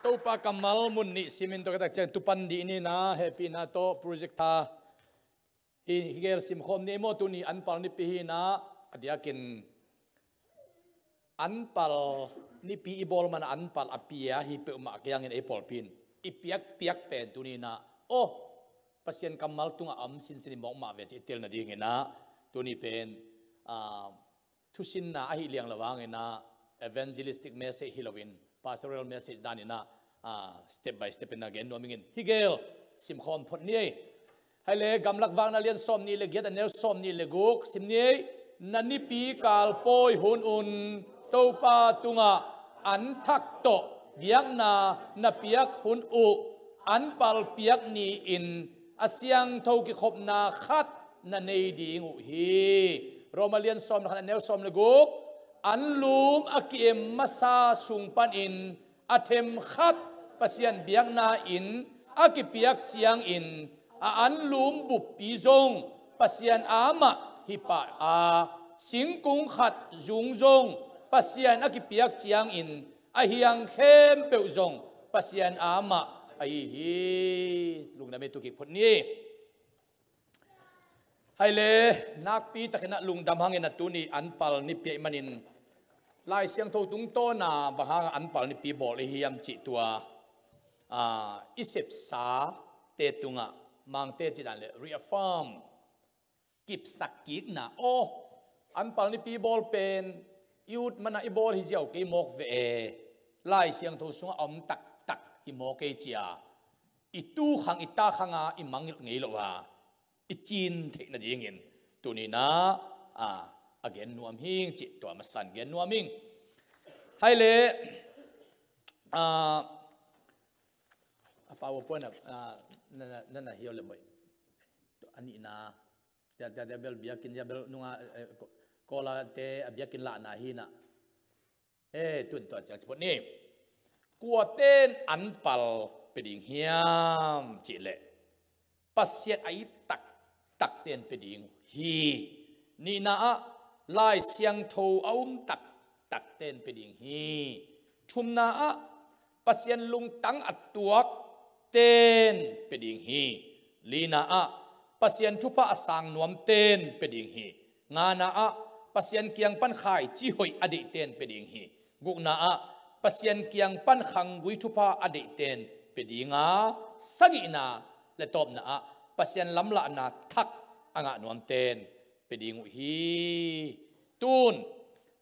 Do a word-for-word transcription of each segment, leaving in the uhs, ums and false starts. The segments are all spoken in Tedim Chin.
Topa kammal mun nih simin tawh ka tak ciang tupan dih ni na, hehpihna tawh project tha hi, hi gel simkhawm ni ei maw. Tuni anpal nipi hi na, a diakin anpal nipi i bawl mana anpal a pia hi peuhmah kiangin ei pawlpi in i piakpiak pen tuni na, aw, Pasian kammal tungah a om sinsin i mawk mah ve ci i tel nadingin ah, tuni pen, ah, thusinna ahi liang lo hangin ah, evangelistic message hi loin pastoral message danin ah, ah, step by step in ah gen nuam ingin hi gel simkhawm phot ni ei. Hai le, Gamlak Vakna lian sawm nih le giat, a neu sawm nih le guk sim ni ei. Na nipi kal pawi hun un Topa tungah an thak tawh biakna na piak hun uh anpal piak ni-in a siangtho kikhopna khat na nei ding uh hi. Roma lian sawm le khat, a neu sawm le guk. Anlum a ki-em masa sung panin a them khat Pasian biakna-in a kipiak ciangin a anlum buppi zong Pasian a mah hi pah a, singkung khat zung zong Pasian a kipiak ciangin a hiang khempeuh zong Pasian a mah ahi hi. Lungdam ei, tu kik phot ni. Hai le, nakpi takin ah lungdam hangin ah tuni anpal nipi ahih manin Lai Siangtho tungtawna bang hangah anpal nipi bawl i hiam cih tua, ah, i sepsa te tungah Mangte cih dan le reaffirm, kipsak kikna, aw, anpal nipi bawl pen i ut mana i bawl hi ziau kei mawk ve e, Lai Siangtho sungah a om taktak hi mawk ei cia i tu khang i ta khanga i mangngilh ngei lo a, i cin theih nadingin tuni na, ah, a gen nuam hing cih tua masan gen nuam hing. Hai le, ah, a pau a puan a, ah, na, na, na, na hiau le moih. A nihna, tia, tia, tia bel biakinn, tia bel nunga, eh, ko-, kawlate a biakinn lahna hi na. Eh, tun tua ciang ci phot ni. Kuaten anpal pe ding hiam cih leh Pasian a it taktak ten pe ding hi. Nihna ah Lai Siangtho a um taktak ten pe ding hi. Thumna ah Pasian lungtang a tuak ten pe ding hi. Lina ah Pasian thupha a sang nuam ten pe ding hi. Ngana ah Pasian kiang pan khaici hoih a deih ten pe ding hi. Gukna ah Pasian kiang pan khanggui thupha a deih ten pe ding a, sagihna le tawpna ah Pasian lamlahna thak a ngah nuam ten pe ding uh hi. Tun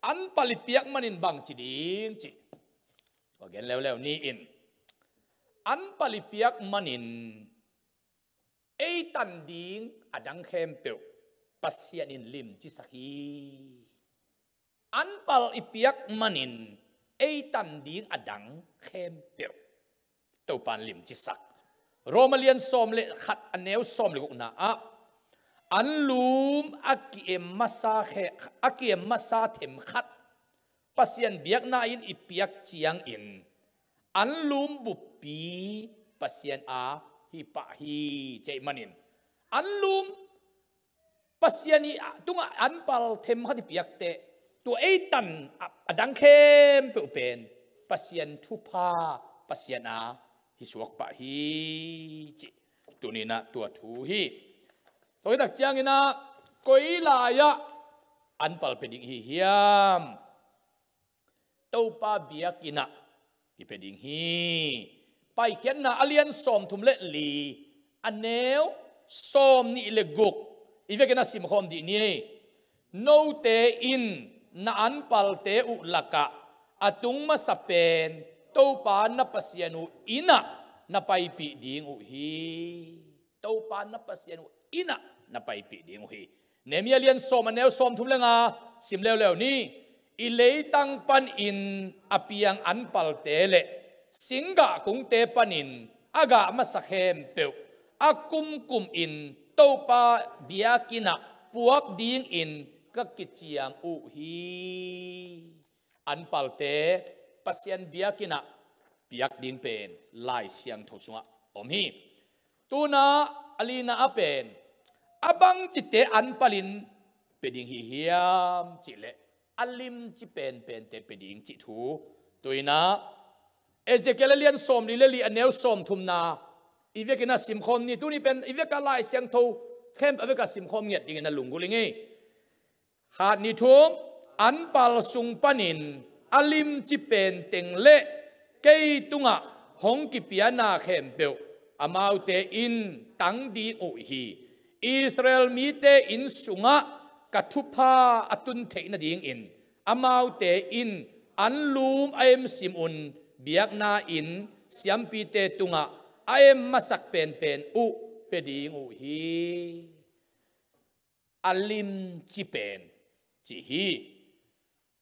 anpal i piak manin bang ci ding cih tua gen leuleu ni in. Anpal i piak manin ei tan ding a dang khempeuh Pasian in limcisak hi. Anpal i piak manin ei tan ding a dang khempeuh Topa in limcisak. Roma lian sawm le khat, a neu sawm le gukna ah, anlum a ki-em masa khe-, a ki-em masa them khat Pasian biakna in i piak ciangin anlum buppi Pasian a hi pah hi. Cih manin anlum Pasian i tungah anpal them khat i piak teh, tua ei tan a, a dang khempeuh pen Pasian thupha, Pasian a hi suak pah hi cih tuni na tua thu hi. Tua hi tak ciangin ah koi lai-ah anpal pe ding hi hiam? Topa biakinn ah i pe ding hi. Paikhiatna a lian sawmthum le li, a neu sawmnih le guk, i vekin a simkhawm dih ni. Note in na anpalte uh lakah a tung masa pen Topa na Pasian uh inn ah na paipih ding uh hi. Topa na Pasian uh inn ah na paipih ding uh hi. Nehemiah lian sawm, a neu sawmthum le nga sim leuleu ni. I leitang panin a piang anpalte le singgah kungte panin a gah masa khempeuh a kumkumin Topa biakinn ah puak dingin ka kiciam uh hi. Anpalte Pasian biakinn ah piak ding pen Lai Siangtho sungah om hi. Tuna a lina ah pen a bangcite anpalin pe ding hi hiam cih leh a limci penpente pe ding cih thu. Tuina Ezekiel a lian sawmli le li, a neu sawmthumna i vekin a simkhawm ni. Tuni pen i veka Lai Siangtho khempeuh a veka simkhawm ngiat dingin a lunggulh ing ei. Khat, nih, thum. Anpal sung panin a limci pen teng le kei tungah hong kipiana khempeuh amaute in tang ding uh hi. Israel mite inn sungah ka thupha a tun theih nadingin amaute in anlum a emsim un biakna inn siampite tungah a em masak penpen uh pia ding uh hi. A limci pen ci hi.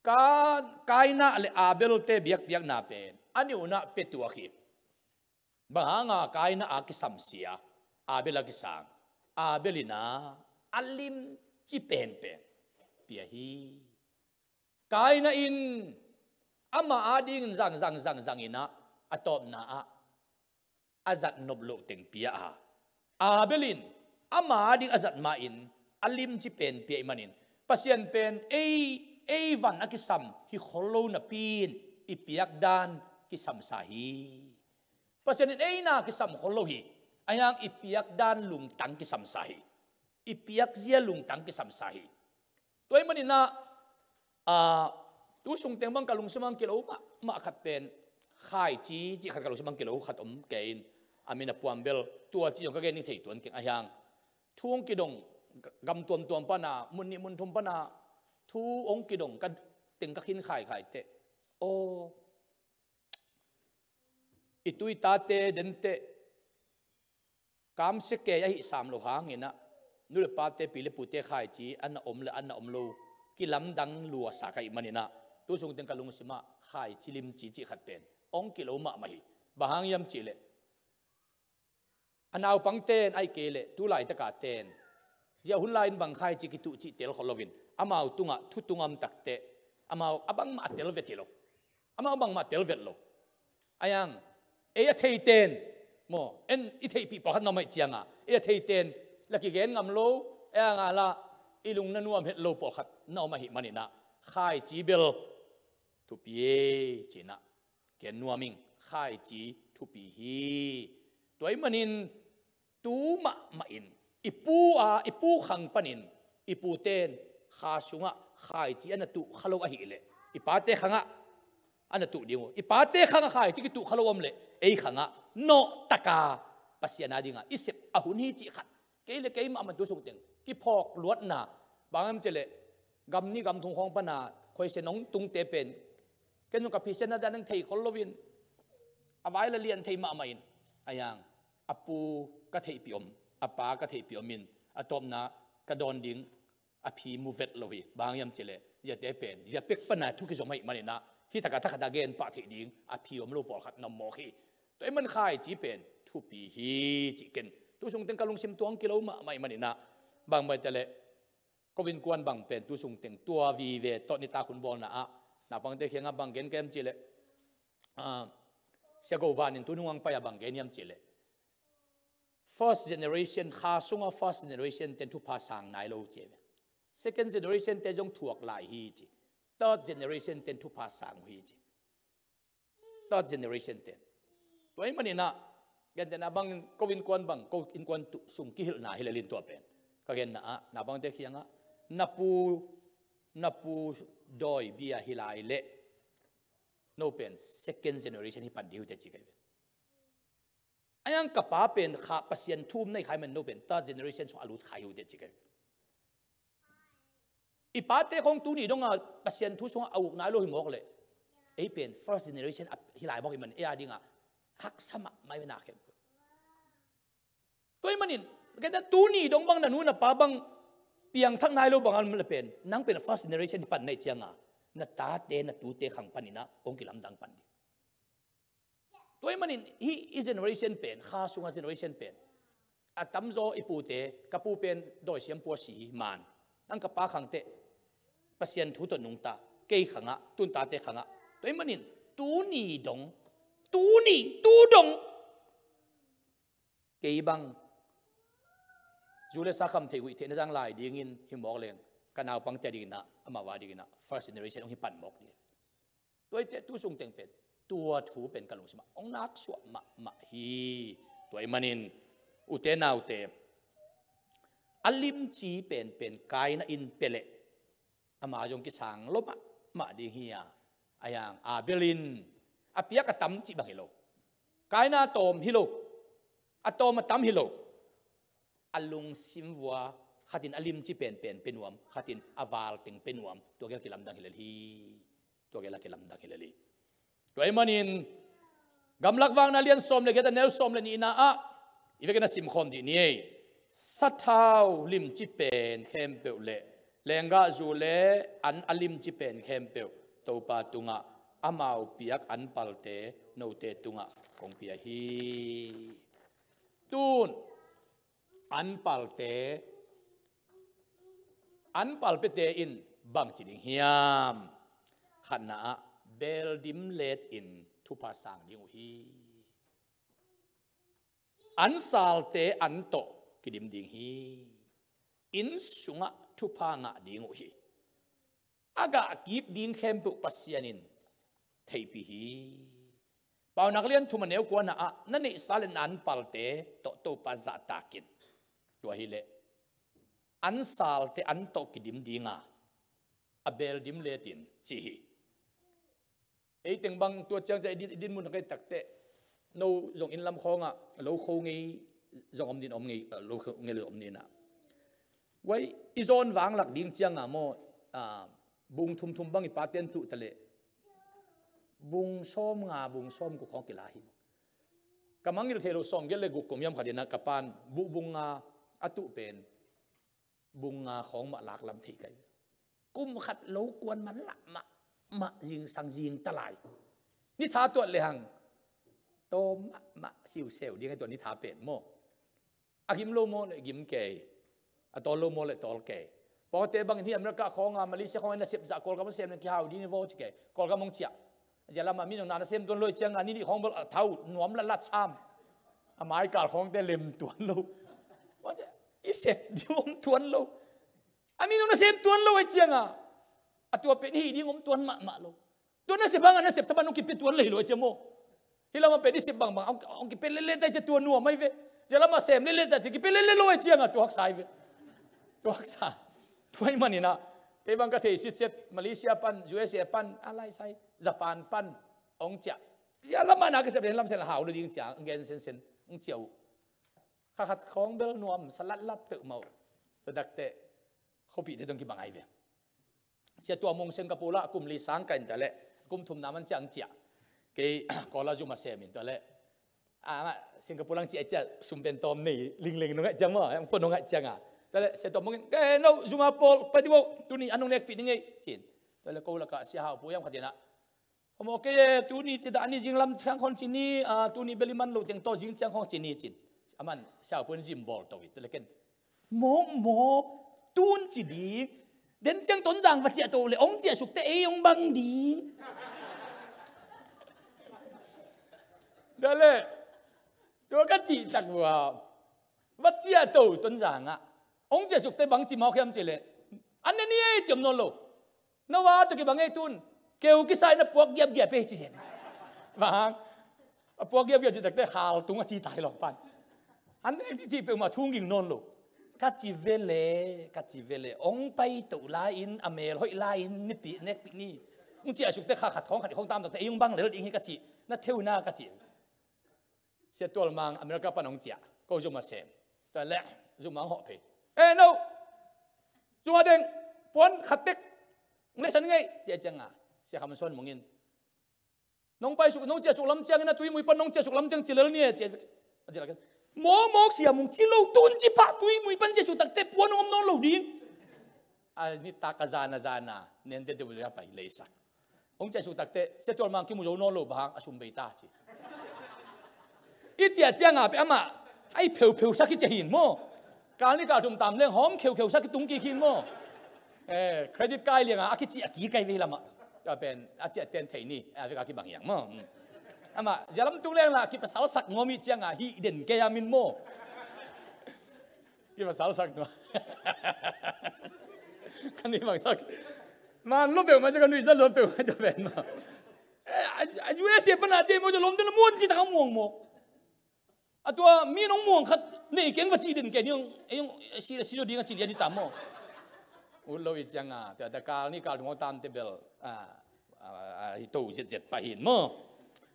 Ka-, Kaina le Abel-te biakpiakna pen a nih unah pia tuak hi. Bang hanga Kaina a kisamsia, Abel a kisang? Abel in a limci penpen pia hi. Kaina in ama adingin zang, zang, zang, zang in a, a tawpna ah a zat nop loh teng pia a, Abel in ama ading a zat ma-in a limci pen pia ih manin, Pasian pen ei, ei van a kisam hi khol lo napi-in i piakdan kisamsa hi. Pasian in ei na kisam khol lo hi. Ahi hang i piakdan lungtang kisamsa hi. I piakzia lungtang kisamsa hi. Tua ih manin a, a, tu sung teng bang ka lungsim ah hong kilo mahmah khat pen khaici cih khat ka lungsim ah hong kilo khat om kei in, a min a puam bel, tua ci zong ka gen ding thei tuan keng. Ahi hang thu hong kidong, gam tuamtuam pana, mun nih mun thum pana thu hong kidong ka teng ka khin khaikhai teh, aw, i tu i tate dente kamsia kei ahih sam lo hangin a, nu le pate, pi le pute khaici a na om le a na om lo kilamdang luasa ka ih manin a, tu sung teng ka lungsim ah khaici limci cih khat pen hong kilo mahmah hi. Bang hang hiam cih leh, a naupangten ahih kei leh tu laitaka ten, zia hun lai-in bang khaici kituh cih tel khol loin, amau tungah thu tung a om takteh amau a bangmah a tel vet hi lo. Amau bangmah a tel vet lo. Ahi hang ei a theiten maw, en i theihpih pawlkhat na om ahih cianga, ei a theiten la kigen ngam lo, ahi hanga la i lung na nuam het lo pawlkhat na om ahih manin a, khaici bel thupi e ci-in a gen nuam ing. Khaici thupi hi. Tua ih manin tu mahmah in i pu a, i pu khang panin i puten kha sungah khaici a na tuh kha lo ahih leh, i pate khangah a na tuh ding uh. I pate khangah khaici kituh kha lo om leh, ei khangah nawhtaka Pasian a dingah i sep a hun hi cih khat, kei le kei mahmah tu sung teng kiphawk luatna. Bang hiam cih leh, gam nih gam thum khawng pana khuaisen hong tungte pen ken zong ka phisenna dan hong thei khol loin, a vai la lian thei mahmah in, ahi hang a pu ka theihpih om, a pa ka theihpih om in, a tawpna ka dawn ding a phi mu vet lo hi. Bang hang hiam cih leh, ziate pen zia pek pana thu kizom ahih manin a, hih taka thakhat a gen pah theih ding a phi om lo pawlkhat na om mawk hi. Tua ih man khaici pen thupi hi cih ken tu sung teng ka lungsim tua hong kilo mahmah ih manin a, bang maite leh, ko innkuan bang pen tu sung teng tua vive tawh nitak hun bawlna ah naupangte kiangah bang gen ka hiam cih leh, ah, Sia Go Van in tu nung hong pai a bang gen hiam cih leh, first generation, kha sungah first generation ten thupha sang nai lo ci ve. Second generation te zong thuak lai hi ci. Third generation ten thupha sang uh hi ci. Third generation ten. Tua ih manin a, gentehna bangin ko innkuan bang, ko innkuan tu sung kihilhna hi lel in tua pen, ka genna ah naupangte kiangah, na pu, na pu dawi bia hi lai leh no pen second generation hi pan ding uh teh ci ka hi ve. Ahi hang ka pa pen kha Pasian thu um na hi kha ih man, no pen third generation sung a lut kha hi uh teh ci ka hi ve. I pate khawng tuni dong a Pasian thu sungah a uk nai lo hi mawk leh, ei pen first generation a hi lai mawk ih man, ei a dingah haksa mahmah ih na khempeuh. Tua ih manin, kei ta tuni dong bang na nu na pa bang piangthak nai lo bang a om leh pen, nang pen first generation hi pan na hih cianga, na tate na tute khang panin a hong kilamdang pan ding. Tua ih manin hih i generation pen, kha sunga generation pen, a tamzaw i pute, ka pu pen dawisiam pua si hi man, nang ka pa khang teh Pasian thu tawh nungta, kei khangah, tun tate khangah. Tua ih manin tuni dong, tuni, tu dong kei bang zu le sa kham theih, guih theih na zang lai dingin hi mawk leng, ka naupangte a dingin a, amau a dingin a first generation hong hi pan mawk ding. Tua ih teh tu sung teng pen Tua thu pen ka lungsimah hong naksuah mahmah hi. Tua ahih manin ute naute, a limci penpen Kaina in pia leh ama zong kisang lo mahmah ding hi a, a hiang Abel in a piak a tam cih bang hi lo. Kaina a tawm hi lo, a tawm a tam hi lo. A lungsim vua khatin a limci penpen pia nuam, khatin a valteng pia nuam, tua gel kilamdang hi lel hi. Tua gel a kilamdang hi lel hi. Tua ahih manin Gamlak Vakna lian sawm le giat a neu sawm le nihna ah i vekin a simkhawm dih ni ei. Sathau limci pen khempeuh le lenggahzu le an a limci pen khempeuh Topa tungah amau piak anpalte note tungah kong pia hi. Tun anpalte, anpalpiate in bangci ding hiam? Khatna ah, beel dim letin thupha sang ding uh hi. Ansalte an tawh kidim ding hi. Inn sungah thupha ngah ding uh hi. A gah kik ding khempeuh Pasian in theihpih hi. Paunak lian thum a neu kuana ah, na neihsa le na anpalte tawh Topa zahtak in. Tua hileh ansalte an tawh kidim dinga, a beel dim letin ci hi. Ei teng bang tua ciang ciang i din, i din mun a kai takteh, no zong inn lam khawngah lo kho ngei zong om din om ngei, lo kho ngei lo om din ah. Guai, i zawn vang lak ding cianga maw, ah, bung thumthum bang i paten tuh taleh bung sawm nga, bung sawm guk khawng kila hi. Ka mangngilh theih loh sawm giat le guk kum hiam khat in ah ka pan buh bung nga a tuh pen bung nga khawng mah laklam thei kai. Kum khat lo kuan man lah mah, mah zingsang zing ta lai. Ni tha tuat le hang tawm mah, mah siuseu ding a tua ni tha pen maw. A gim lo maw le gim kei. A tawl lo maw le tawl kei. Pawte bangin hih America khawnga, Malaysia khawnga nasep zah Kawlgam a sem le kihau ding hi vaw ci kei. Kawlgam hong ciah. Zia lamah mi zong na nasem tuan lo i cianga ni nih khawng bel a thau nuam latlat sam. A maikal khawngte lem tuan lo. I sep ding om tuan lo. A mi zong nasem tuan lo i cianga, a tua pen hih ding om tuan mahmah lo. Tua nasep hanga nasep thaman hong kipia tuan lei lo i cia maw. Hih lamah pen i sep bangbang hong, hong kipia lele ta i cia tua nuam ai ve. Zia lamah sem lele ta i cia kipia lele lo i cianga tua haksa ai ve. Tua haksa. Tua i maninah kei bang ka thei sitset Malaysia pan, U S A pan, a laisai Japan pan hong ciah. Zia lamah na ka sep le lam sen la hau lo ding cia, gen sensen hong ciah uh. Kha khat khawng bel nuam sa latlat peuhmah uh. Tua takteh khuapihte dong kibang ai ve. Sia Tua Mung Singapore ah kum li sang ka in ta leh, kum thumna man ciang ciah. Kei Kuala Zuma sem in ta leh, ah, Singapore lang ciah ciah sum pen tawm nei lingleng nong ai ciang maw, ang pon nong ai ciang a. Ta leh Sia Tua Mung in, kei no Zuma pawl pai di bo, tuni an nong nekpih ni ngei cin. Ta leh ko lakah Sia Hau Pu hiam khat in ah, a maw kei e, tuni ci dah ni zinglam ciang khon ci ni, ah, tuni beli man lo teng tawh zing ciang khon ci ni cin. Aman Sia Hau Pu in zim bawl to i ta leh ken, mawk mawk, tun ci ding. Den ciang Tonzang va ciah to le ong ciah sukte ei ong bang ding. Dale, tua ka cih tak vua, va ciah to Tonzang ah ong ciah sukte bang ci mawk hiam ci le, an ne ni ei ciam nawn lo. Na va tu kibang ei tun, keu kisai na puak giapgiap ei ci. Bang a puak giapgiap ci takte khal tung a ci tai lawng pan. An nek ci peuhmah thung ging nawn lo. Ka ci vele, ka ci vele. Ong pai toh lai-in, a mel hoih lai-in, nipi nekpih ni. Ong ciah sukte kha khat khawng khat khawng tam takte ei ong bang lel ding hi ka ci. Na theu na ka ci. Sia Tual Mang America pan ong ciah. Ko Zuma sem. Tua leh Zuma ong hawh phei. Eh no, Zuma deng puan khat tek ong lehsan ngei. Cia cianga Sia Kham Suan Mung in, nong pai suk, nong ciah suk lam ciangin a tuimui pan nong ciah suk lam ciang ci lel ni e, ci. Mawk mawk Sia Mung, ci lo tun ci pah, tuimui pan ciah suk takte puan ong om nawn lo ding. A nitak a zana zana nente deuh a pai leisak. Hong ciah suk takte Sia Tual Mang kimu zo nawn lo, bang hang a sum bei ta ci. I ciah cianga pe amah ai pheupheu sak i ciah hin maw. Kal ni kal thum tam leng hawm kheukheu sak i tung kik hin maw. Eh, credit kai lianga a kiciah kik ai vei lamah. Tua pen a ciah ten thei ni, a vek a kibang hiang maw. Amah zia lam tung leng la kipasal sak nuam i cianga hih den kei a min maw. Kipasal sak nuam. Kan i bang sak. Man lo peuhmah cia kan nuih zat lo peuhmah cia pen maw. Eh, a, a U S A pana J Mo Jalom den a muan ci ta ka muang maw. A tua mi nong muang khat nei keng va ci den kei ni ong, ei ong, si, si lo ding a ci lian hi ta maw. Ut lo i ciang a, tua ta kal ni kal tung tam te bel, a, a, a, hi to zet zet pa hin maw.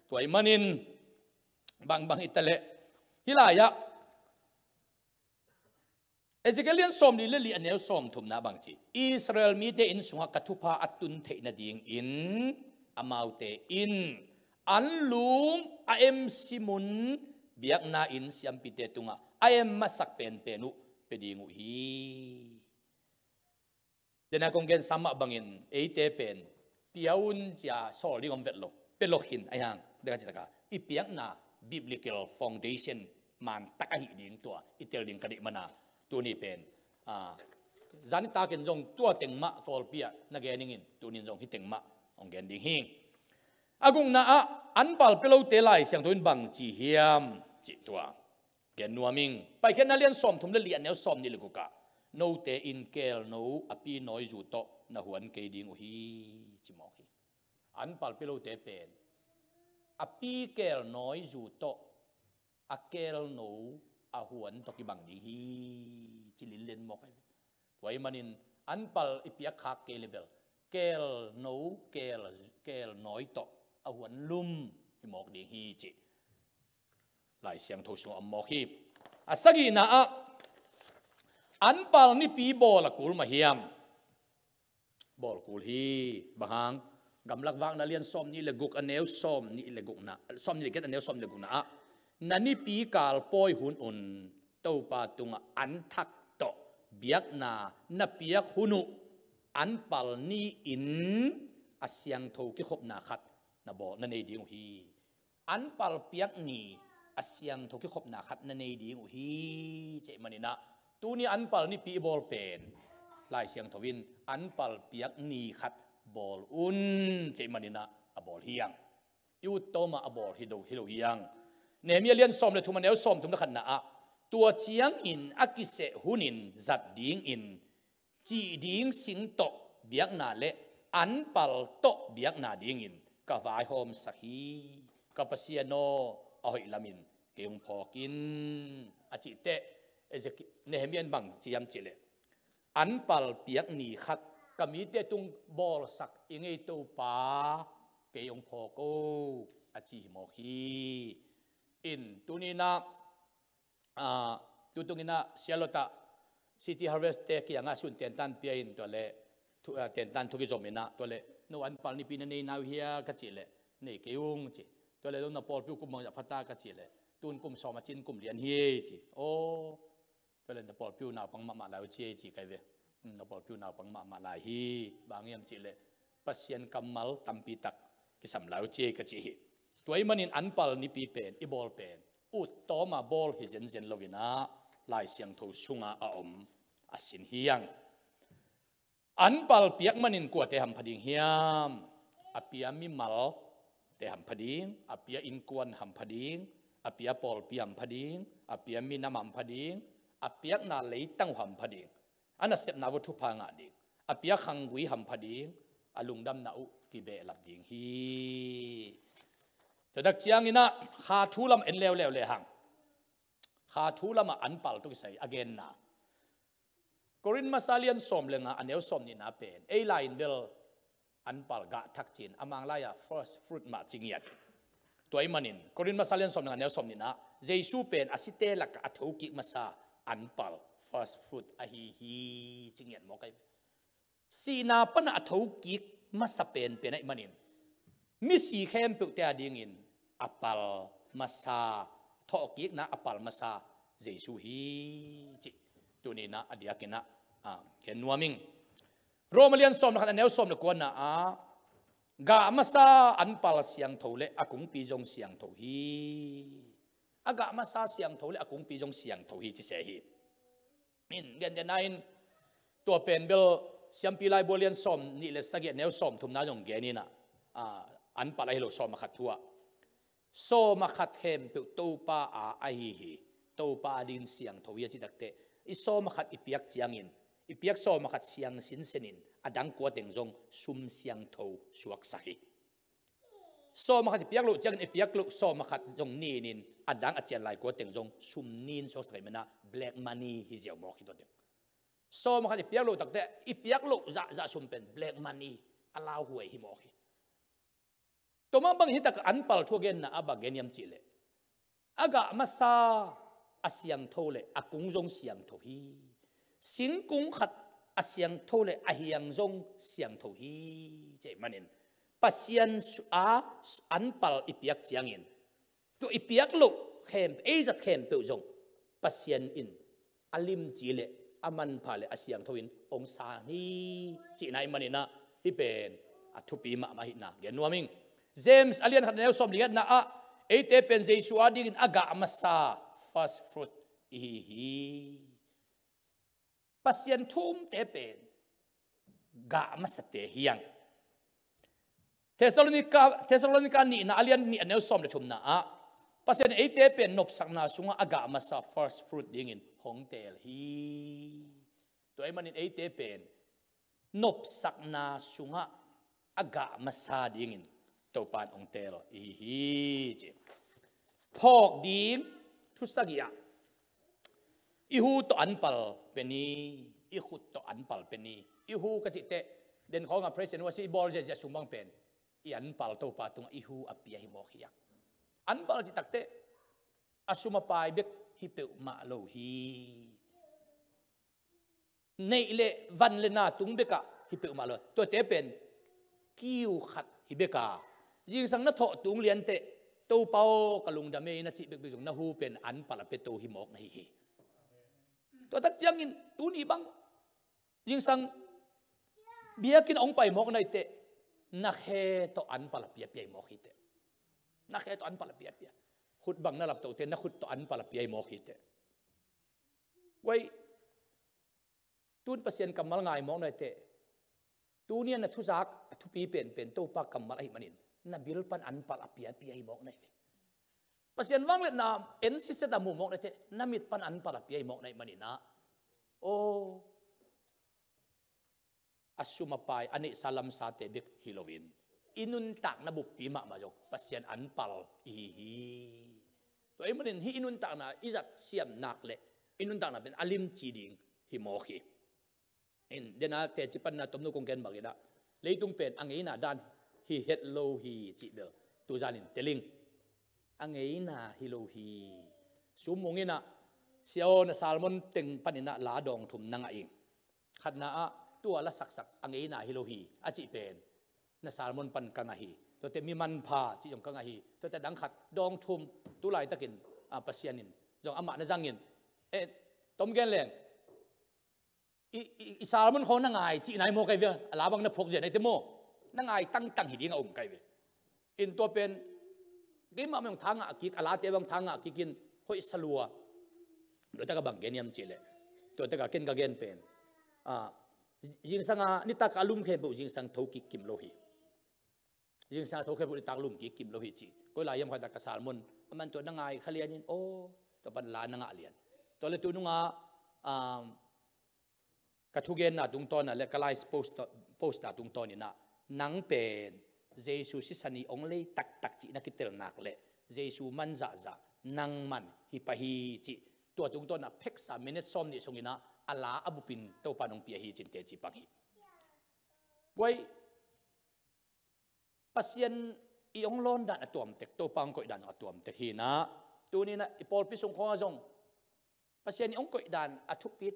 Tua i manin, bang bang i ta leh. Hi lai ah, Ezekiel lian sawm li le li a neu sawm thumna bang ci. Israel mite inn sungah ka thupha a tun theih nadingin amaute in an lung a em simun biakna inn siampite tungah a em masak penpen uh pe ding uh hi. Dena kong gen sam mah bangin eite pen pia un cia sawl ding om vet lo. Pe lo khin a hiang deka citaka i piakna biblical foundation man tak ahi ding tua i tel ding ka dih mana tuni pen, a, zani takin zong tua teng mah Kawlpi ah na gen ingin tunin zong hi teng mah hong gen ding hi. A gukna ah an pal pe lote Lai Siangtho in bang ci hiam cih tua gen nuam ing. Paikhiatna lian sawm thum le li a neu sawm nih le guk ah note in kelno a pi nawi zu tawh na huan kei ding uh hi ci mawk hi. An pal pe lote pen a pi kelnawi zu tawh a kelno a huan tawh kibang ding hi ci linlen mawk ahi. Tua i manin an pal i piak khak kei le bel kelno, kel, kelnawi tawh a huan lum hi mawk ding hi ci Lai Siangtho sungah om mawk hi. A sagihna ah an pal nipi bawl a kul mah hiam? Bawl kul hi. Bang hang? Gamlak vakna lian sawm nih le guk a neu sawm nih le gukna, sawm nih le giat a neu sawm nih le gukna ah na nipi kal pawi hun un Topa tungah an thak tawh biakna na piak hun uh an pal ni-in a siangtho kikhopna khat na bawl na nei ding uh hi. An pal piak ni a siangtho kikhopna khat na nei ding uh hi. Cih maninah tuni an pal nipi i bawl pen Lai Siangtho in an pal piak ni khat bawl un cih maninah a bawl hiang. I ut tawmah a bawl hi do hi lo hiang. Nehemiah lian sawm le thum a neu sawm thum le khatna ah tua ciangin a kiseh hunin zat dingin cih ding sing tawh biakna le an pal tawh biakna dingin ka vaihawmsak hi. Ka Pasian aw, a hoih lamin kei hong phawk in a cih teh Ezek-, Nehemiah in bang ci hiam cih leh an pal piak ni khat ka mite tung bawlsak i ngei Topa kei hong phawk o a ci hi mawk hi. In tuninah a, tutunginah Sialawtah City Harvest te kiangah sun tentan pia in tua le tentan thu kizominah tua le no an pal nipi na nei nau hia ka cih leh nei kei ung ci. Tua le no na pawlpi uh kum bangzah phata ka cih leh tun kum sawm a cin kum lian hi ei ci. Aw, tua le na pawlpi uh naupang mahmah lai uh ci ei ci kai ve. Na pawlpi uh naupang mahmah lai hi. Bang hiam cih leh Pasian kammal tampi tak kisam lai uh ci ei ka ci hi. Tua i manin an pal nipi pen i bawl pen ut tawma bawl hi zenzen loinah Lai Siangtho sunga a om a sin hiang. An pal piak manin kuate hampha ding hiam? A pia mimal te hampha ding, a pia innkuan hampha ding, a pia pawlpi hampha ding, a pia minam hampha ding, a piakna leitang hampha ding. A nasepna vua thupha ngah ding, a pia khanggui hampha ding, a lungdamna uh kibehlap ding hi. Tua dak cianginah kha thu lam en leuleu le hang. Kha thu lamah an pal tawh kisai a genna Korin masa lian sawm le nga a neu sawm nihna pen ei lai-in bel an pal gah thak cin a Mang lai-a first fruit mah ci ngiat hi. Tua i manin Korin masa lian sawm le nga a neu sawm nihna Jesu pen a site lakah a thokik masa an pal first fruit ahi hi ci ngiat mawk ahi. Sihna pana a thokik masa penpen ahi manin misi khempeuhte a dingin a pal masa, thawhkikna a pal masa Jesu hi cih tuninah a diakinah a gen nuam ing. Roma lian sawm le khat a neu sawm le kuana ah gah masa an pal siangtho le a kungpi zong siangtho hi. A gah masa siangtho le a kungpi zong siangtho hi ci se hi. In gentehna in tua pen bel Siampi Laibu lian sawm nih le sagih a neu sawm thumna zong geninah an pal ahi lo sawm a khat thu ah sawm a khat khempeuh Topa a ahi hi. Topa a dingin siangtho hi a ci takteh i sawm a khat i piak ciangin i piak sawm a khat siang sinsenin a dang kua teng zong sum siangtho suaksak hi. Sawm a khat i piak loh ciangin i piak loh sawm a khat zong ninin a dang a cian lai kua teng zong sum nin suaksak ahih manin ah black money hi ziau mawk hi tua teng. Sawm a khat i piak loh takte i piak loh zahzah sum pen black money a lauhuai hi mawk hi. Tua mah bangin hih tak anpal thu a genna ah bang gen hiam cih leh, a gah masa a siangtho le a kung zong siangtho hi. Singkung khat a siangtho le a hiang zong siangtho hi. Cih manin Pasian su-, a anpal i piak ciangin, tua i piak loh khem, ei zat khempeuh zong Pasian in a limci le a manpha le a siangtho in hong san hi cihna ahih manin ah hih pen a thupi mahmah ahihna gen nuam ing. James a lian khat a neu sawm le giatna ah eite pen Jesu adingin a gah masa first fruit i hi hi. Pasian thu umte pen gah masate hi hang. Thessalonika, Thessalonika nihna a lian nih a neu sawm le thumna ah Pasian eite pen nopsakna sungah a gah masa first fruit dingin hong teel hi. Tua ahih manin eite pen nopsakna sungah a gah masa dingin Topa in hong teel i hi hi ci. Phawk ding thu sagih ah i hu tawh anpal pia ni, i khut tawh anpal pia ni. I hu ka cih teh, den khawngah praise and worship i bawl ziahziah sung bang pen i anpal Topa tungah i hu a pia hi mawk hi hang. Anpal cih tak teh a sum a pai bek hi peuhmah lo hi. Neih le van le na tung bekah hi peuhmah lo. Tuate pen kiu khat hi bek a, zingsang na thawh tung lian teh, Topa aw ka lungdam ei na cih bekbek zong na hu pen anpal a piato hi mawk na hi hi. Tua tak ciangin tuni bang zingsang biakinn hong pai mawk na hi teh, na khe tawh anpal a piapia hi mawk hi teh. Na khe tawh anpal a piapia. Khut bang na laptoh teh, na khut tawh anpal a pia hi mawk hi teh. Guai, tun Pasian kammal ngai mawk na hi teh, tuni a na thuzak a thupi penpen Topa kammal ahih manin na bil pan anpal a piapia hi mawk na hi. Pasian vangliatna en siset a mu mawk na hi teh, na mit pan anpal a pia hi mawk na hih manin ah, aw, a sum a pai, a neihsa lamsate bek hi loin i nuntakna buppi mahmah zong Pasian anpal i hi hi. Tua ahih manin hih i nuntakna i zat siam nak le i nuntakna pen a limci ding hi mawk hi. In dena teci panna tomno kong gen bangin ah, leitung pen a ngeina dan hi het lo hi cih bel tu zanin tel ing. A ngeina hi lo hi. Sum Mung in ah, Sia aw, na sermon teng panin ah la dawng thum na ngah ing. Khatna ah, tua la saksak a ngeina hi lo hi a cih pen na sermon pan ka ngah hi. Tuate mi manpha cih zong ka ngah hi. Tuate dang khat dawng thum, tu laitakin, ah, Pasian in zong amah na zangin, eh, tom gen leng, i, i, i sermon khawng na ngai cihna hi maw kai ve. A la bang na phawk zia na hi te maw? Na ngai tangtang hi ding a um kai ve. In tua pen keimah mah hong tha ngah kik, a late bang tha ngah kik in hoih sa lua. Tua taka bang gen hiam cih leh, tua taka ken ka gen pen, ah, zingsang a nitak a lum khempeuh zingsang tho kik kim lo hi. Zingsang a tho khempeuh nitak lum kik kim lo hi ci. Koi lai hiam khat a ka sermon a man tua na ngai kha lian in, aw, tua pan la na ngah lian. Tua le tu nungah, um, ka thugenna tungtawn ah le ka live post, post na tungtawn in ah, nang pen Jesu sisan i hong lei taktak cih na kitel nak leh Jesu man zahzah nang man hi pah hi cih. Tua tungtawn ah pheksa minute sawm nih sungin ah a la a bupin Topa in hong pia hi cin teci pang hi. Guai, Pasian i hong lawn dan a tuamtek, Topa hong koih dan a tuamtek hi in ah, tuni in ah i pawlpi sung khawng ah zong Pasian i hong koih dan a thupit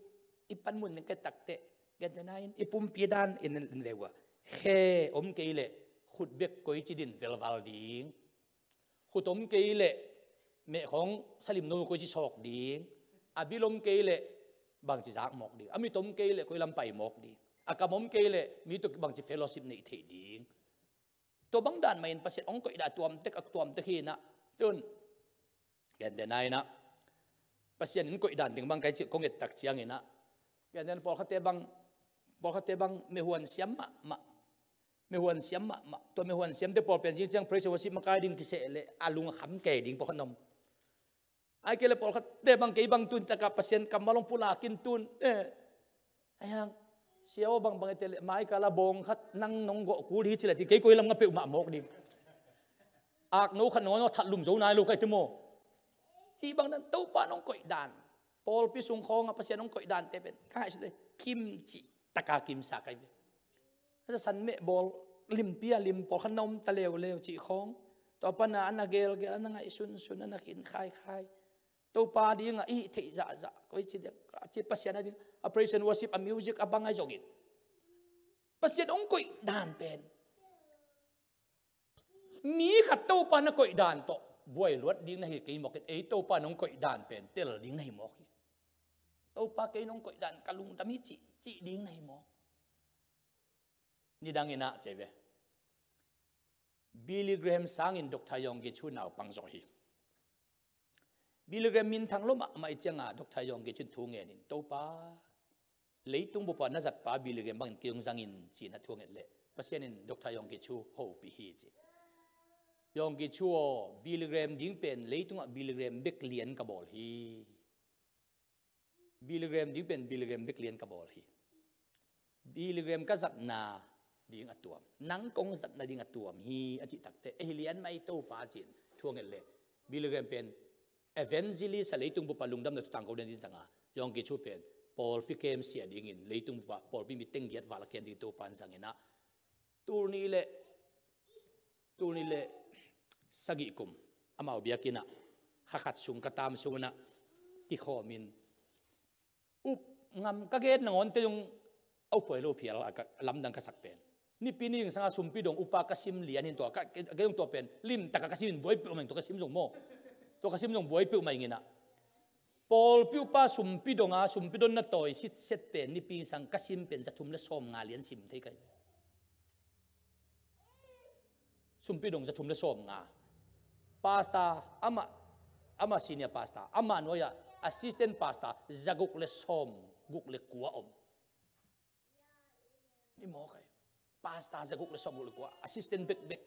i panmun ning kei takteh, gentehna in i pumpi dan in, in ve uh a, khe om kei leh khut bek koici din velval ding, khut om kei leh meh khawng salim no koici sawk ding, a bil om kei leh bangci zak mawk ding, a mit om kei leh koi lam pai mawk ding, a kam om kei leh mi tawh bangci fellowship neih theih ding. Tua bang dan mah in Pasian hong koih dan a tuamtek, a tuamtek hi in ah, tun, gentehna in ah, Pasian in koih dan ding bang kai cih kong et tak ciangin ah, gentehna pawlkhatte bang, pawlkhatte bang mehuan siam mahmah, mehuan siam mahmah. Tua mehuan siamte pawl pen zing ciang praise worship makai ding kiseh leh a lung a kham kei ding pawlkhat na om. Ai kei le pawlkhatte bang kei bang tun taka Pasian kammal hong pulak in tun, eh, ai hang, Sia aw, bangbang i te le mai kala bawng khat nang nong gawh kul hi ci le ti kei koi lam nga peuhmah mawk ding. Akno khat nangawn a that lum zo nai lo kai te maw. Cih bang dan Topa nong koih dan, pawlpi sung khawng a Pasian nong koih dante pen ka ngaihsut le kimcih taka kimsa kai ve. A zasan meh bawl limpi a lim pawlkhat na om ta leuleu cih khawng. Tua pana a na gelgel, a na ngaihsunsun, a na khin khaikhai. Topa dingah i theih zahzah koi ci dek a ci Pasian a ding a praise and worship, a music a bang a zongin Pasian hong koih dan pen mi khat Topa na koih dan tawh buai luat ding na hi kei mawk in, ei Topa nong koih dan pen tel ding na hi mawk hi. Topa kei nong koih dan ka lungdam hi cih, cih ding na hi mawk. Nidang in ah cei ve. Billy Graham sangin Doctor Yonggi Cho naupang zawh hi. Billy Graham minthang lo mahmah i cianga Doctor Yonggi Cho in thu ngenin, Topa, leitung bupa na zatpa Billy Graham bangin kei hong zangin ci-in a thu nget leh Pasian in Doctor Yonggi Cho hopih hi ci. Yonggi Cho aw, Billy Graham ding pen leitungah Billy Graham bek lian ka bawl hi. Billy Graham ding pen Billy Graham bek lian ka bawl hi. Billy Graham ka zatna ding a tuam, nang kong zatna ding a tuam hi a cih takte, ei hi lian mai Topa ci-in thu a nget leh Billy Graham pen evangelist a leitung bupa lungdamna thu tangko ding a ding zanga, Yonggi Cho pen pawlpi kem sia dingin leitung bupa pawlpi mi teng giat val a kem ding Topa in zangin ah, tul nih le, tul nih le sagih kum amau biakinn ah kha khat sung ka tam sung in ah kikhawmin, up ngam ka gen nangawn te zong a uphuai lo phial a ka lamdang ka sak pen. Nipi ni zingsanga sumpi dong upa ka sim lian in tua ka, ka zong tua pen limtaka ka sim in buai peuhmah in tua ka sim zong maw. Tua ka sim zong buai peuhmah in ah. Pawlpi upa sumpi donga, sumpi donna tawi sitset pen nipi zingsang ka sim pen za thum le sawm nga lian sim thei kai. Sumpi dong za thum le sawm nga. Pastor, amah, amah senior pastor, amah nuai-ah assistant pastor za guk le sawm guk le kua om. Ni maw kai. Pastor za guk le sawm guk le kua, assistant bekbek.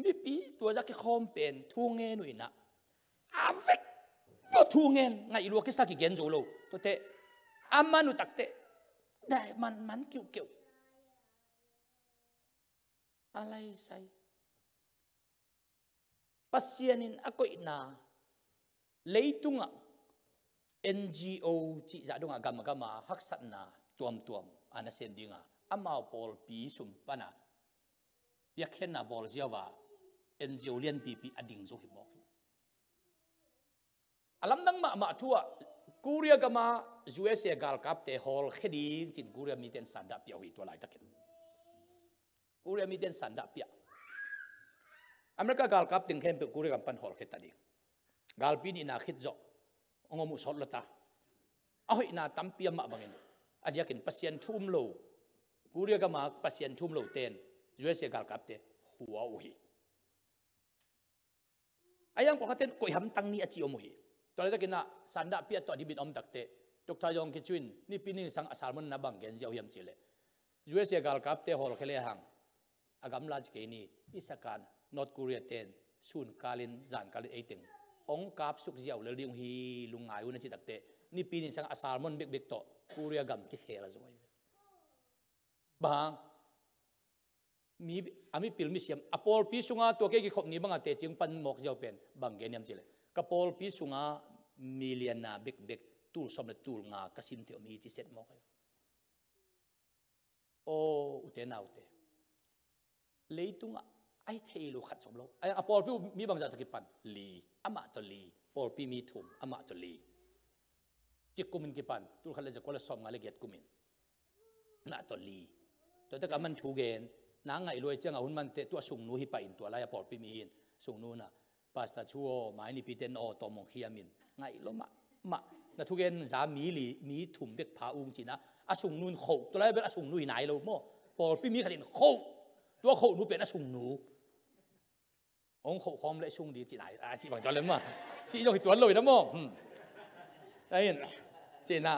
Mipi tua za kikhawm pen thu ngen uh in ah, a vek tua thu ngen ngaih lua kisa kigen zo lo. Tuate a man uh takte dai man man kiuhkeuh. A laisai. Pasian in a koihna leitungah N G O cih zah dongah gamgama haksatna tuamtuam a nasem dinga amau pawlpi sum pana piakkhiatna bawl ziau a N G O lianpipi a ding zo hi mawk hi. A lamdang mahmah thu ah Korea gama U S A galkapte hawlkhia ding ci-in Korea mite in sandah pia uh hi tua laitakin. Korea mite in sandah pia. America galkap teng khempeuh Korea gam pan hawlkhia ta ding. Galpi nihna khit zawh hong om uh sawt lo ta. A hoihna tampi a mah bangin a diakin Pasian thu um lo, Korea gama Pasian thu um lote in U S A galkapte hua uh hi. A yang pawlkhatte in koih hamtang ni a ci om uh hi. Tua laitakin ah sandah pia tawh a dibin om takte Doctor Yonggi Cho in nipi ni zingsang a sermon na bang gen ziau hiam cihleh, U S A galkapte hawlkhia lehang a gamla ci kei ni, i sakan North Korea ten sunkalin zankalin eiteng hong kapsuk ziau lel ding uh hi, lungngai un a ci takte nipi ni zingsang a sermon bekbek tawh Korea gam kikhel a zo ahi ve. Bang hang? Mi, a mipil misiam a pawlpi sunga tua kei kikhop ni banga teci hong pan mawk ziau pen bang gen hiam cihleh, ka pawlpi sunga million-na bekbek tul sawm le tul nga ka sim thei om hi ci set mawk ahi. Aw ute naute, leitungah a hi thei lo khat sawm lo. A pawlpi uh mi bangzah tawh kipan? Li. Amah tawh li. Pawlpi mi thum, amah tawh li. Cik kumin kipan tul khat le za kua le sawm nga le giat kumin. Nah tawh li. Tua tak a man thu gen, na ngaih luai ciangah hun mante tua sungnu hi pah in tua lai a pawlpi mi hi in sungnu nah, Pastor Cho aw, mai nipite in aw tawm hong khiam in, ngaih lo mahmah. Na thugen za mi li, mi thum bek pha ung cina a sungnu in khoh, tua lai bel a sungnu hi nai lo maw. Pawlpi mi khat in khoh, tua khohnu pen a sungnu. Hong khoh khawm le sung di cina, a cih bang tuan le maw. Cih zong hi tuan lo hi na maw. Hmm. Ahin, cina.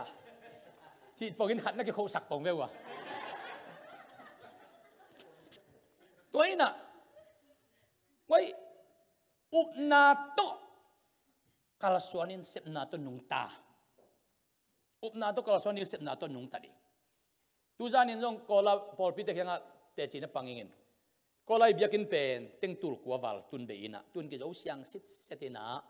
Cih pawngin khat na kikhohsak pawng ve uh a. Tua hi na. Wai, upna tawh kalsuanin sepna tawh nungta. Upna tawh kalsuanin sepna tawh nungta ding. Tuzanin zong Kawl a pawlpite kiangah teci na pang ingin. Kawlai biakinn pen teng tul kua val tun bei inah, tun kizo siang sitset inah,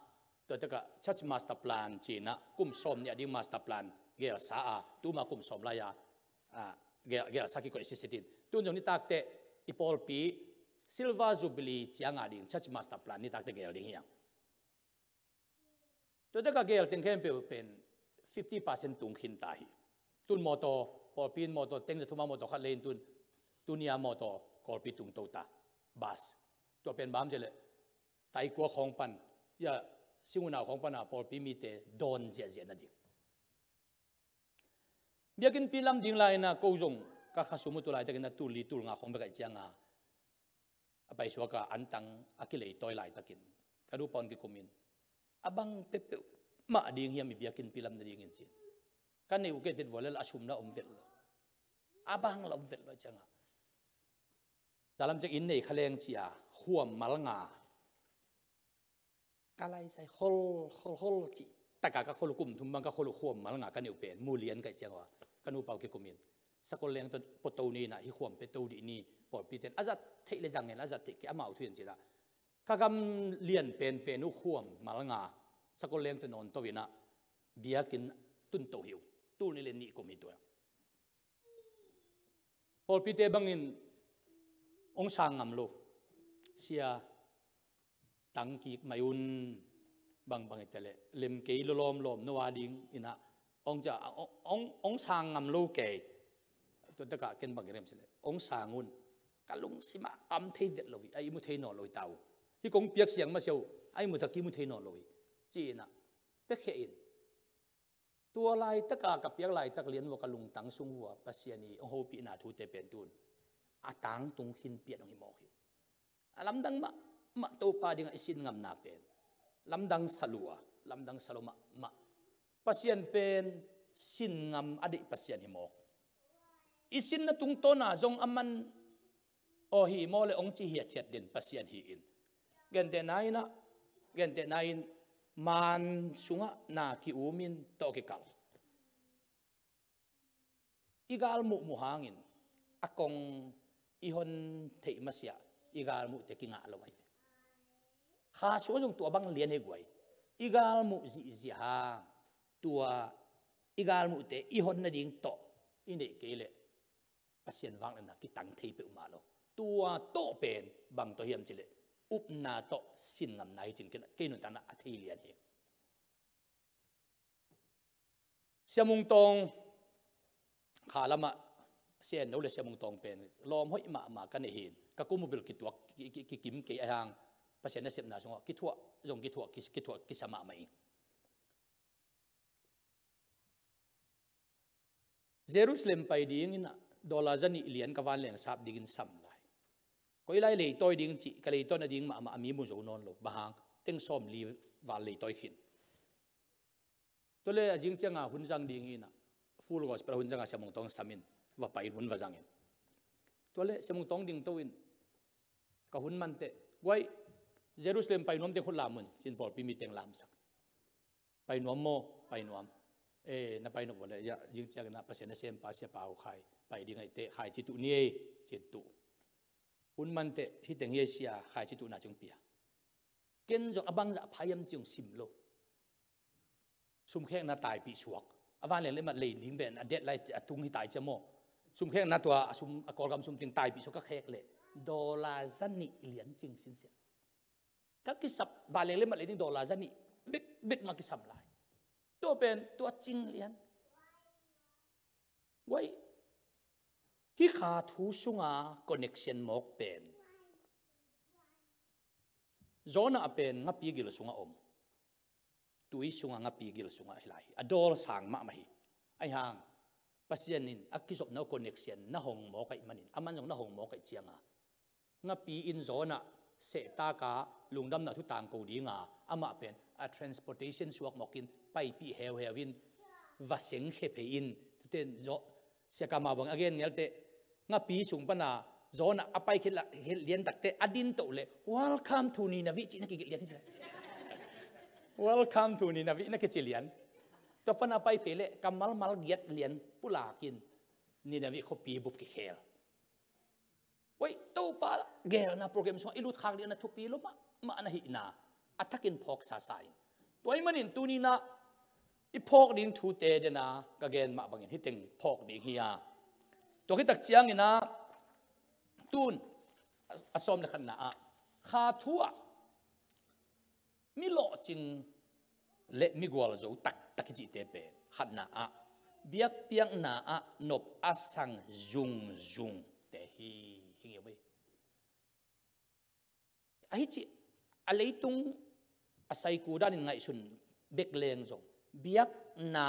tua tekah church master plan ci inah, kum sawm nih a ding master plan gelsa a, tuma kum sawm lai a, a, gel, gelsa kikoih sitset in. Tun zong nitakte i pawlpi Silver Jubilee ciang a ding church master plan nitakte gel ding hiang. Tua tekah gel teng khempeuh pen fifty percent tung khin ta hi. Tun mawtaw, pawlpi in mawtaw teng za thum a mawtaw khat lei in tun, tunia mawtaw kawlpi tung to ta, bus. Tua pen bang hiam cih leh, taikua khawng pan, ya, Sing U Nau khawng pan a pawlpi mite dawn ziahziah nading. Biakinnpi lam ding lai inah ko zong ka khasum uh tu laitakin a tul li tul nga khawng bek ahih cianga, a paisuak a antang a kileitawi laitakin ka nupa un kikum in, a bang peuhpeuh mah ding hiam i biakinnpi lam nadingin ci-in. Ka neih uh kei tet vua le la a sum la om vet lo, a bang la om vet lo cianga, dalam ciang inn nei kha leng cia khuam mal nga. Ka laisai hol, hol, hol cih taka ka khol uh kum thum bang ka khol uh khuam mal nga ka neih uh pen mu lian ka hih ciang ua, ka nupa uh kikum in, sakol leng tawh pua to ni inah, hih khuam pen to dih ni, pawlpi ten a zat theih le zang hen, a zat theih kei amau thu hen ci inah, ka gam lian penpen uh khuam mal nga sakol leng tawh nawn to inah, biakinn tun to hi uh. Tul nih le nih kum hi tua. Pawlpite bangin hong sang ngam lo, sia, tang kik mai un, bangbang hi ta leh lem kei lawlawm lawm no a ding inah, hong cia, hong, hong, hong sang ngam lo kei. Tua tekah ken bang i rem cih leh hong sang un, ka lungsim ah a om thei vet lo hi, a i mu thei nawn lo hi ta uh. Hih kong piak siang masiah uh a i mu tak i mu thei nawn lo hi, ci inah pia khia in. Tua laitaka ka piak laitak lian vua ka lungtang sung vua Pasian i hong hopihna thute pen tun a tangtung khin pian hong hi mawk hi. A lamdang mahmah Topa dingah i sin ngamna pen lamdang sa lua, lamdang sa lo mahmah. Pasian pen sin ngam a deih Pasian hi mawk. I sinna tungtawna zong a man aw hi maw le hong ci hiathiat den Pasian hi in. Gentehna inah, gentehna in maan sungah na ki-um in tawh kikal. I galmuh muh hangin a kong i hon theih masiah i galmuhte kingah lo ahi. Kha sungah zong tua bang lian hi guai. I galmuh zihziah hang tua i galmuhte i hon nading tawh i neih kei leh Pasian vangliatna kitang thei peuhmah lo. Tua tawh pen bang tawh hiam cih leh upna tawh sin ngamna hi cin kei nuntakna a thei lian hi. Sia Mung Tawng kha lamah Sia En No le Sia Mung Tawng pen lawm hoih mahmah ka neih hi in, ka kum uh bil kituak ki, ki, kikim kei a hang, Pasian nasepna sungah kithuah zong kithuah, ki, kithuah kisa mahmah ing. Jerusalem pai dingin ah dollar za nih lian ka vanleng sap dingin sam lai. Koi lai leitawi ding cih ka leitawi nading mahmah a mi mu zo nawn lo, bang hang teng sawm li val leitawi khin. Tua le a zing cianga hun zang ding hi inah, Full Gospel hun zanga Sia Mung Tawng samin va pai in hun va zangin. Tua le Sia Mung Tawng ding to in ka hun manteh, guai, Jerusalem pai nuam teng khut lam un, cin pawlpi mi teng lamsak. Pai nuam maw? Pai nuam. E, na pai nuam vua le, ya, zing ciangin ah Pasian nasempa Sia Pau Khai pai ding ahih teh khaici tuh ni ei, cin tuh. Hun manteh, hih teng hi ei Sia, khaici tuhna cing pia. Ken zong a bangzah pha hiam cing sim lo. Sumkhekna taipih suak. A vanleng le mat lei ding pen a deadline a tung hi tai cia maw. Sumkhekna tua a sum, a Kawlgam sum teng taipih suak ka khek leh dollar za nih lian cing sinsian. Ka kisap vanleng le mat lei ding dollar za nih bek, bek mah kisam lai. Tua pen tua cing lian. Guai, hih kha thu sunga connection mawk pen Jonah pen ngapi gil sunga om. Tui sunga ngapi gil sunga hi lai hi. A dawl sang mahmah hi. Ahi hang Pasian in a kizopna uh connection na hong mawk ahih manin, aman zong na hong mawk ahih cianga ngapi in Jonah sehtaka lungdamna thu tangko dinga, amah pen a transportation suak mawkin paipih heuheu in va sengkhia phei in, tuten Sia Kamau bang a gen ngelte, ngapi sung pana Jonah a pai khit la, khit lian takte a din toh le, "Welcome to Nineveh," cihna kigilh lian hi. "Welcome to Nineveh," na kici lian. Tua pana pai phei le kammal mal giat lian pulakin Nineveh khuapi bup kikhel. Koih Topa geelna program sungah i lut khak ding a na thupi lo mahmah na hihna a thakin phawksa sa in. Tua ahih manin tuni-in ah i phawk ding thute dena ka gen mah bangin hih teng phawk ding hi a. Tua khit tak ciangin ah tun a, a sawm le khatna ah kha thu ah mi lawhcing le mi gualzo taktak i cihte pen khatna ah biakpiakna ah nop a sang zungzungte hi, hi ngei uh hi. Ahi cih a leitung a saiku danin ngaihsun bek leng zong biakna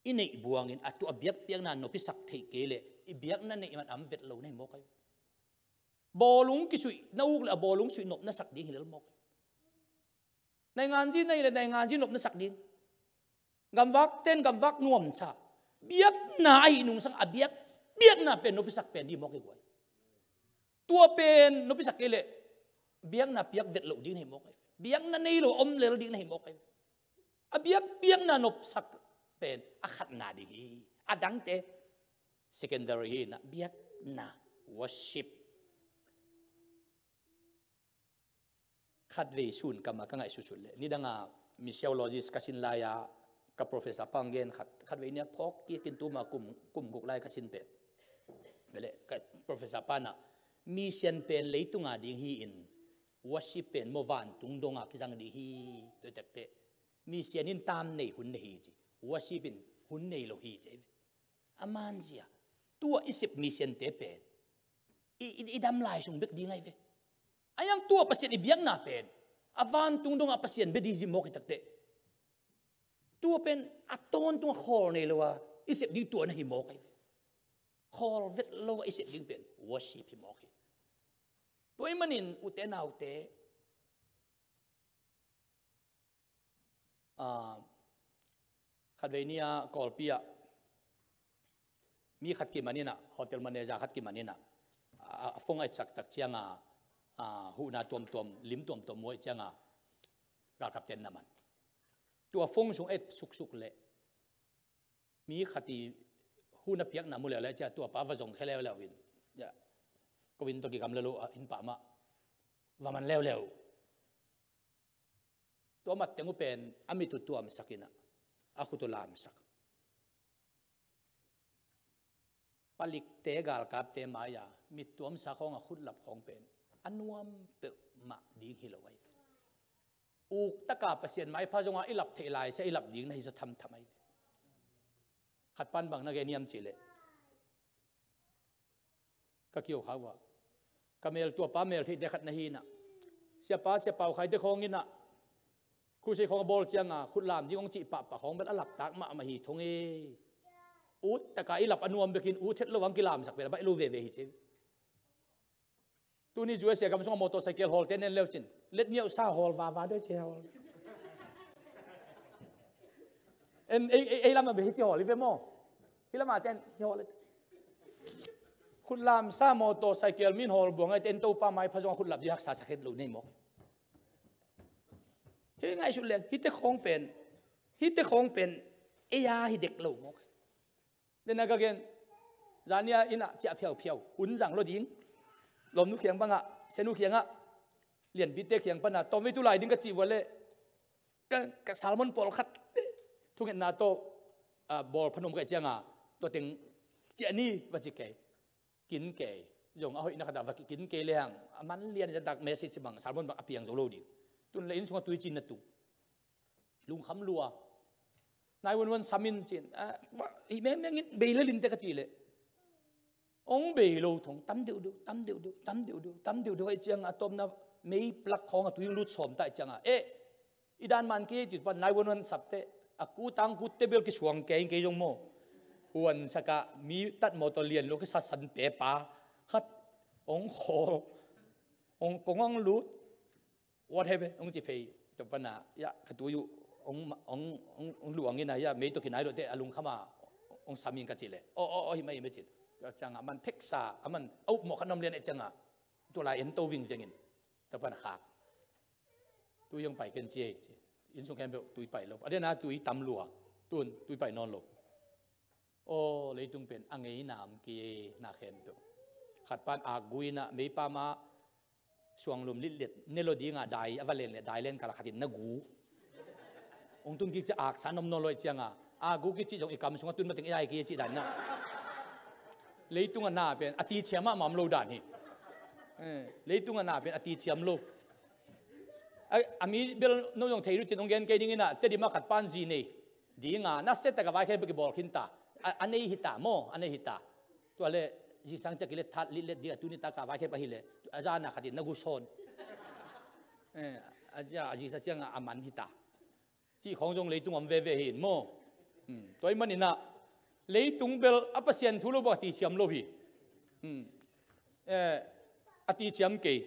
i neih buangin a tu a biakpiakna nop i sak theih kei leh i biakna neih man a om vet lo na hi mawk ahi. Bawlung kisuih na uk le a bawlung suih nop na sak ding hi lel mawk ahi. Nainganzi na hih le nainganzi nop na sak ding. Gamvak ten gamvak nuamsa biakna ahi nungsang a biak, biakna pen nop i sak pen ding mawk ahi guai. Tua pen nop i sak kei leh biakna piak vet loh ding na hi mawk ahi. Biakna nei lo om lel ding na hi mawk ahi. A biak, biakna nop sak pen a khatna ding hi. A dangte secondary hi na, biakna, worship. Khatvei sun kama ka ngaihsutsut leh nidanga missiologist ka sin lai-a ka professor pa hong gen khat, khatvei ni-a phawk kikin tuma kum, kum guk lai ka sin pen. Bele ka professor pa na mission pen leitunga ding hi-in worship pen maw vantung donga kizang ding hi. Tua tekte mission in tam nei hun nei hi ci, worship in hun nei lo hi ci. A manzia tua i sep mission te pen i, i, i dam lai sung bek ding ahi ve. A yang tua Pasian i biakna pen a vantung donga Pasian bia ding hi mawk hi takte. Tua pen a tawntunga khawl nei lo a i sep ding tua na hi mawk ahi ve. Khawl vet lo a i sep ding pen worship hi mawk hi. Tua ahih manin ute naute, ah, khatvei ni-a Kawlpi ah mi khat kiman in ah, hotel manager khat kiman in ah, a, a phone a i sak tak cianga, a, huhna tuamtuam, lim tuamtuam muai cianga galkapten na man. Tua phone sung et suksuk leh mi khat i huhna piakna mu leuleu cia tua pa va zong khia leuleu in, ya, ko in tua kigam lelo a in pah mah va man leuleu. Tua mat teng uh pen a mit uh tuamsak in ah, a khut uh lamsak. Palikte galkapte mai-a mit tuamsak khawng a khut lap khawng pen a nuam peuhmah ding hi lo ahi. Uk taka Pasian maipha zonga i lap theih lai sia i lap ding na hi zaw thamtham ahi. Khat pan bang na gen hiam cihleh, ka kio kha uh a, ka mel tua pa mel theihte khat na hi in ah, siapa, siapa uh khaite khawng in ah, crusade khawng a bawl cianga khut lam ding hong cih pahpah khawng bel a laptak mahmah hi thong e. Ut taka i lap a nuam bekin ut het lo ang kilamsak bel a baih lo veve hi ci. Tuni U S A gam sungah motorcycle hawlte nen leu cin, let me out sa hawl vava deuh ci hawl. En ei, ei, ei lamah bia hi ci hawl hi ve maw? Hi lamah ten hi hawl. Khut lamsa motorcycle min hawl buang ai ten Topa maipha zong a khut lap ding haksa sak het lo nei mawk. Hi ngaihsut leng hite khawng pen, hite khawng pen ei a hi dek lo mawk. Dena ka gen, zania in ah ciah phiauphiau, un zang lo ding. Lawmnu khiang bangah, sianu khiangah, lianpite khiang pana tawmvei tu lai ding ka cih vua leh, ka, ka sermon pawlkhat thungetna tawh, ah, bawl phanom ka hih cianga tua teng ciah ni va ci kei. Kin kei. Zong a hoihna khatah va kin kei lehang a man lian zia tak message bang sermon bang a piang zo lo ding. Tun le inn sungah tuicin na tung. Lungkham lua. Nine one one sam in cin, ah, hih mengmeng in bei lel in teh ka cih leh, hong bei lo thong, tam deuhdeuh, tam deuhdeuh, tam deuhdeuh, tam deuhdeuh ahih ciangah a tawpna mei plak khawngah tui hong lut sawm ta ahih ciangah, eh, i dan man kei cih pan nine one one sap teh, a kutang kutte bel kisuang kei, kei zong maw. Huansakah mi tat mawtaw lian lo kisasan pepa khat hong khawl, hong kong hong lut. What happened? Hong ci phei. Tua pana, ya, ka tui uh hong, hong, hong, hong luang in a, ya, mei tawh kinai loh teh a lungkham a hong sam in ka cih leh, aw, aw, aw, hi mah, hi mah cin. Tua ciangah a man pheksa, a man a upmawh khat na om lian ahih ciangah tua lai en to vingveng in. Tua pana khak. Tui hong pai ken ci ei ci. Inn sung khempeuh tui pai lo. A dena tui tam lua. Tun tui pai nawn lo. Aw, leitung pen a ngeina om kei na khempeuh. Khat pan akgu in ah meipa mah suanglum litlet ne lo ding a dai a va len leh dai len kal a khat in na gu. Hong tun kik ciang aksa nom nawn lo ahih ciang a, akgu kici zong i kam sung a tun mateng ei ai kei cih dan in ah. Leitung a na pen a ticiam mahmah om lo dan hi. Eh, leitung a na pen a ticiam lo. A, a mi bel no zong thei lo cin hong gen kei ding in ah, Tedim ah khat pan zi nei ding a, nasia tak a vaikhek bek i bawl khin ta. A, a nei hi ta maw, a nei hi ta. Tua leh zingsang ciang kilet tha, litlet ding a, tuni tak a vaikhek bek hi leh a zan a khat in na gu sawn. Eh, a zia, a zingsang ciang a, a man hi ta. Cih khawng zong leitung om veve hi in maw. Hmm, tua ahih manin ah leitung bel a Pasian thu lo bek a ticiam lo hi. Hmm. Eh, a ticiam kei,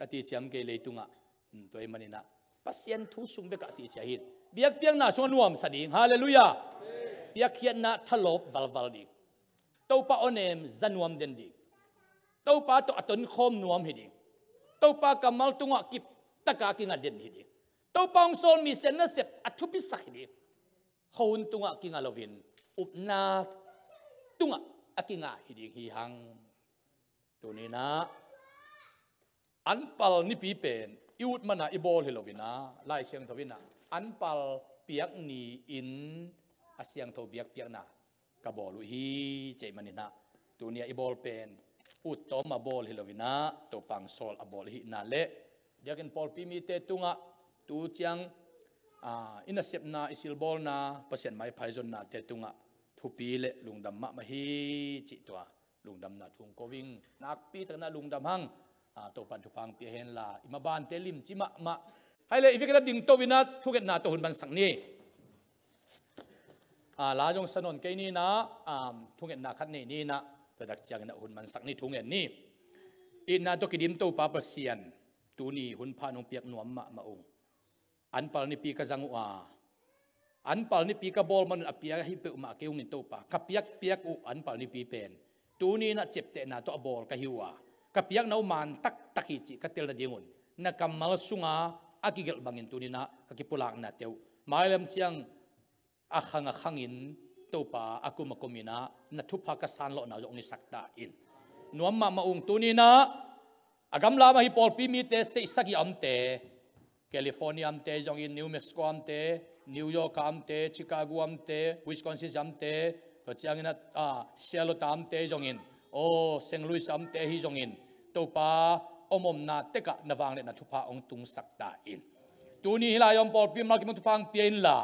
a ticiam kei leitung ah. Hmm, tua ahih manin ah Pasian thu sung bek a ticiam hi in. Biakpiakna sung a nuamsa ding. Halleluiah. Piakkhiatna thalawp valval ding. Topa awnem za nuam den ding. Topa tawh a tonkhawm nuam hi ding. Topa kammal tungah kip tak a kinga den hi ding. Topa hong sawl mi sian nasep a thupisak hi ding. Khuahun tungah kinga lo in, upna tungah a kinga hi ding hi hang. Tuni in ah anpal nipi pen i ut man a i bawl hi lo in ah, Lai Siangtho in ah anpal piak ni-in a siangtho biakpiakna ka bawl uh hi, cih ahih manin ah tuni a i bawl pen ut tawm a bawl hi lo in ah Topa hong sawl a bawl i hihna leh, diakin pawlpi mite tungah tu ciang, ah, i nasepna, i silbawlna, Pasian maipha i zonnate tungah thupi leh lungdam mahmah hi cih tua lungdamna thu hong ko ing. Nakpi takin ah lungdam hang. Ah, Topa'n thupha hong pia hen la, i mabante limci mahmah. Hai leh, i vekin ah dingto in ah thungetna tawh hun mansak ni. Ah, la zong sa nawn kei ni in ah, um, thungetna khat nei ni in ah, tua dak ciangin ah hun mansak ni, thungen ni. Itna tawh kidim Topa Pasian, tuni hun pha nong piak nuam mahmah ung. Anpal nipi ka zang uh a, anpal nipi ka bawl man un a piak ahi peuhmah kei ung in Topa, ka piakpiak uh anpal nipi pen tuni in ah ciaptehna tawh a bawl ka hi uh a, ka piakna uh man taktak hi cih ka tel nadingun na kammal sunga a kigelh bangin tuni in ah ka kipulaknate uh mailam ciang a khang a khangin, Topa, a kum a kumin ah na thupha ka sanlawhna uh zong hong hisak ta in. Nuam mahmah ung. Tuni in ah a gamla mah hi pawlpi mite, state sagih a omte, California omte zongin, New Mexico omte, New York omte, Chicago omte, Wisconsin omte, tua ciangin ah, ah, Charlotte omte zongin, aw, Saint Louis omte hi zongin, Topa, om omna tekah na vangliatna thupha hong tungsak ta in. Tuni hih lai a om pawlpi malkim thupha hong pia inla,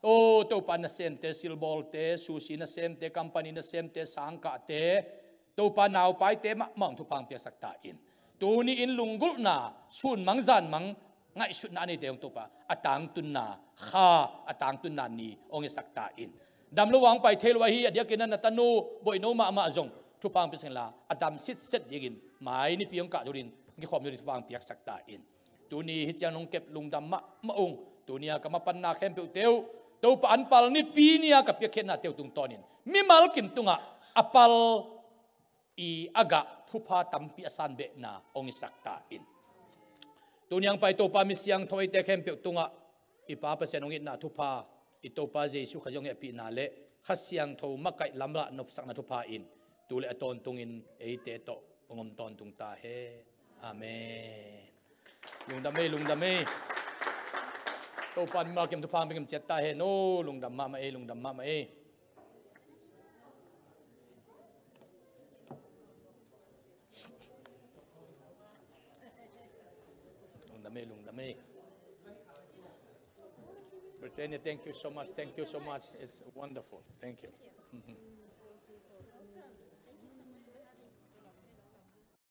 aw, Topa, nasemte, silbawlte, sushi nasemte, company nasemte, sangkahte, Topa, naupaite mahmah hong thupha hong piaksak ta in. Tuni in lunggulhna, sun mang zan mang ngaihsutna a neite hong, Topa, a tangtunna kha, a tangtunna ni hong hisak ta in. Dam lo a hong pai thei lo ahi a, diakin ah na tanu Boihno mahmah zong thupha hong piaksak inla, a dam sitset dingin mai nipi hong kah zo dingin kikhawm zo dingin thupha hong piaksak ta in. Tuni hih ciang nong kep lungdam mahmah ung. Tuni a ka mapanna khempeuhte uh, Topa, anpal nipi ni a ka piakkhiatnate uh tungtawnin mimal kim tungah a pal i a gah thupha tampi a sanbehna hong hisak ta in. Tuni hong pai Topa, mi siangtho eite khempeuh tungah i Pa Pasian hong itna thupha, i Topa Jesu Khazih hong hehpihna le Kha Siangtho makaih lamlahna nopsakna thupha in tu le a tawntungin eite tawh hong om tawntung ta hen. Amen. Lungdam ei, lungdam ei. Topa'n mimal kim thupha hong pia kim ciat ta hen aw. Lungdam mahmah ei, lungdam mahmah ei. Lungdam ei, lungdam ei. Britannia, thank you so much, thank you so much. It's wonderful. Thank you.